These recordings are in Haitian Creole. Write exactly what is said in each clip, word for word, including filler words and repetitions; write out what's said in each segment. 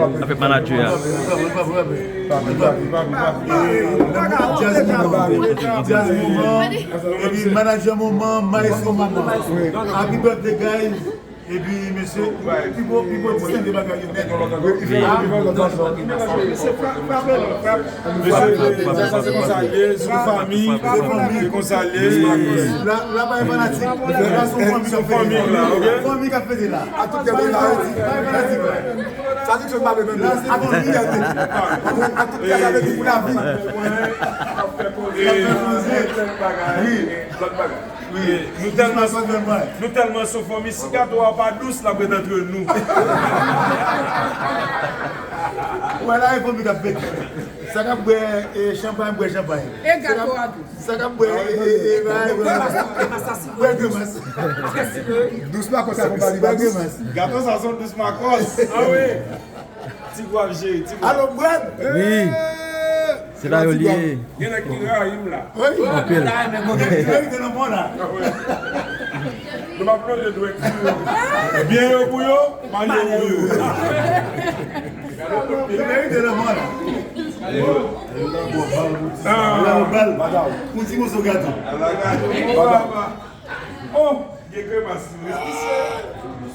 Afè manager a. Jazz Moman. Jazz Moman. Epi manager Moman, maestro Moman. Happy birthday, guys. Epi, mesye, pi gwo, pi gwo distans de bagay yo nèt. Mesye, sa se konsa l ye, se yon fanmi, se konsa l ye. La, la, pa yon fanatik. La, se yon fanmi k ap fete la. Fanmi k ap fete la. A tout gade la. Pa yon fanatik, pa yon fanatik. Sa di ke pa menm la. A tout gade. A tout gade avèk pou lavi. Wi. Wi, nou tèlman, nou tèlman sou fanmi, si gato a pa dous, l ap ret antre nou. Wè la, e fanmi k ap fete. Sa k ap bwè, e, chanpay, bwè chanpay. E gato a dous. Sa k ap bwè, e, e, e, bwè kremas. Dous makòs akonpaye pa dous. Gato sa se yon dous makòs. A wi. Ti gwa ap jere, ti gwa. Alo, Brad! Wi. Se la yo li ye. Gen nèg ki rayi m la. Wi. Anpil. Gen nèg ki nan mò la. Nou pa plonje dwèt sou yo. Byen yo pou yo, mal yo pou yo. Gen nèg ki nan mò la. Alo, bal. Yon ti moso gato. Oh! Gen kremas wi.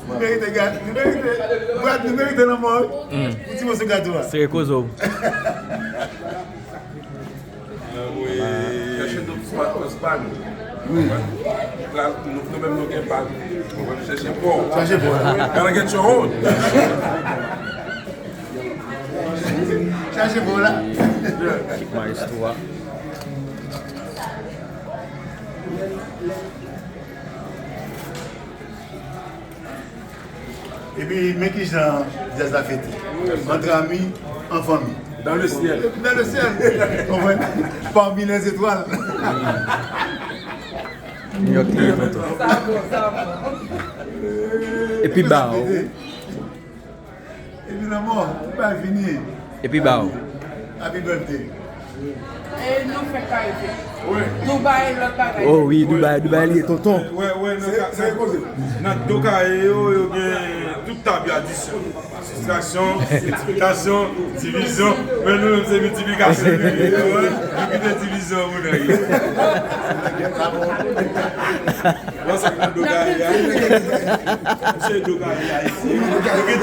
Nou merite gad, nou merite, Brad, nou merite lanmò wi. Pou ti moso gato a. Sere kozo. Chèche dòt smartphone pa nou. Wi. Nou menm nou gen pa nou. Nou chèche pa w. Chèche pa w. Gotta get your own. Chèche pa w la. Maestro a. Epi, men ki jan djaz la fete. Entre amis, en famille. Dans le ciel. Dans le ciel. Konprann? Parmi les étoiles. New York li ye tonton. Epi ba w. Epi nan mò, ou pa vini. Epi ba w. Happy birthday. E nou fèk ka rete. Dubai, lòt bagay. Oh wi, Dubai, Dubai li ye tonton. Wè, wè, nan ka, nan, nan do kare yo, yo gen tout tab yo adisyon. Soustraksyon, miltiplikasyon, divizyon. Men nou menm se miltiplikasyon nou ye. Nou kite divizyon pou nèg yo. Wè sa k nan do kare a. Misye do kare a isi. Yo gen